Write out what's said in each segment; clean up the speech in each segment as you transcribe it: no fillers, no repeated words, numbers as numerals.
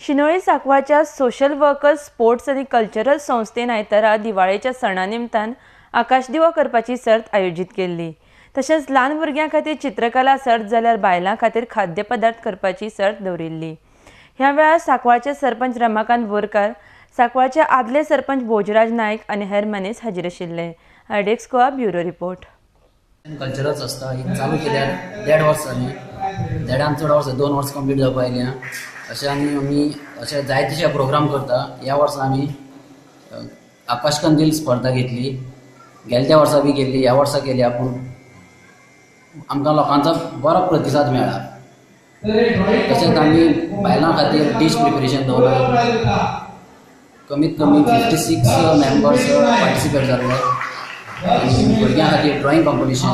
Shinoli सांकवाळच्या social workers sports आनी cultural संस्थेन आयतारा दिवाळेच्या सणा निमतान आकाशदिवो करपाची सर्त आयोजीत केल्ली. तशेंच ल्हान भुरग्यां खातीर चित्रकला सर्त जाल्यार बायलां खातीर खाद्यपदार्थ करपाची सर्त दवरिल्ली. ह्या वेळार सांकवाळचे सरपंच रमाकांत बोरकार, सांकवाळचे आदले सरपंच भोजराज नायक आनी हेर मनीस हाजीर आशिल्ले. Iodex Goa bureau report. Cultural संस्था ही चालू केल्यार 1.5 वर्स जाली, देडान चड वर्स, 2 वर्स कंप्लीट जावपा आयल्या. अशें आनी आमी अशे जायतेशे प्रोग्राम करता. ह्या वर्सा आमी आकाशकंदील स्पर्धा घेतली, गेल्या त्या वर्सा बी केल्ली, ह्या वर्सा केल्या, पूण आमकां लोकांचो बरो प्रतिसाद मेळ्ळा. तशेंच आमी बायलां खातीर डीश प्रिपरेशन दवरलां. कमीत कमी 56 मेंबर्स पार्टिसिपेट जाल्ले. आनी भुरग्यां खातीर ड्रॉइंग कॉम्पिटिशन,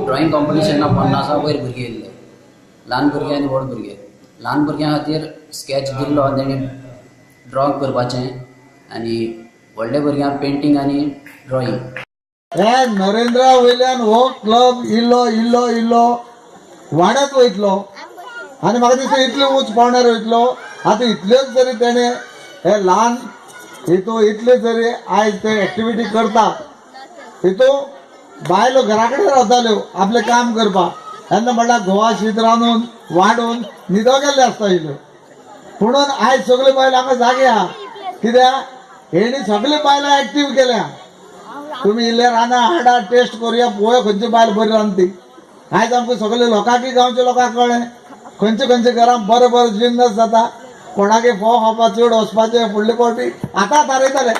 ड्रॉइंग कॉम्पिटिशनाक 50 वयर भुरगे येयल्ले, ल्हान भुरगे आनी व्हड भुरगे. ल्हान भुरग्यां खातीर स्कॅच दिल्लो तेणी ड्रॉ करपाचें आनी व्हडल्या भुरग्यांक पेंटींग आनी ड्रॉइंग. हे नरेंद्रा वयल्यान हो क्लब इल्लो इल्लो इल्लो वाडत वयतलो आनी म्हाका दिसता इतले उंच पावण्यार वयतलो. आतां इतल्योच जरी तेणें हे ल्हान हितू इतले जरी आयज ते एक्टिविटी करता, हितू बायलो घरा कडेन रावताल्यो आपलें काम करपाक, तेन्ना म्हणल्यार घोवा शीत रांदून वाडून न्हिदो गेल्ले आसता इल्ल्यो. पुणून आयज सगल्यो बायलो हांगा जागे आहा, कित्याक हेणी सगल्यो बायलां एक्टीव केल्या. तुमी इल्ले रांदा हाडा, टेस्ट करुया, पळोवया खंयची बायल बरी रांदती. आयज आमकां सगळे लोकांक, गांवच्या लोकांक कळ्ळें खंयचे खंयचे घरान बरें बरें जिन्नस जाता, कोणाक फोव खावपाक चड वचपाचें फुडले फावटी आतां थारयताले.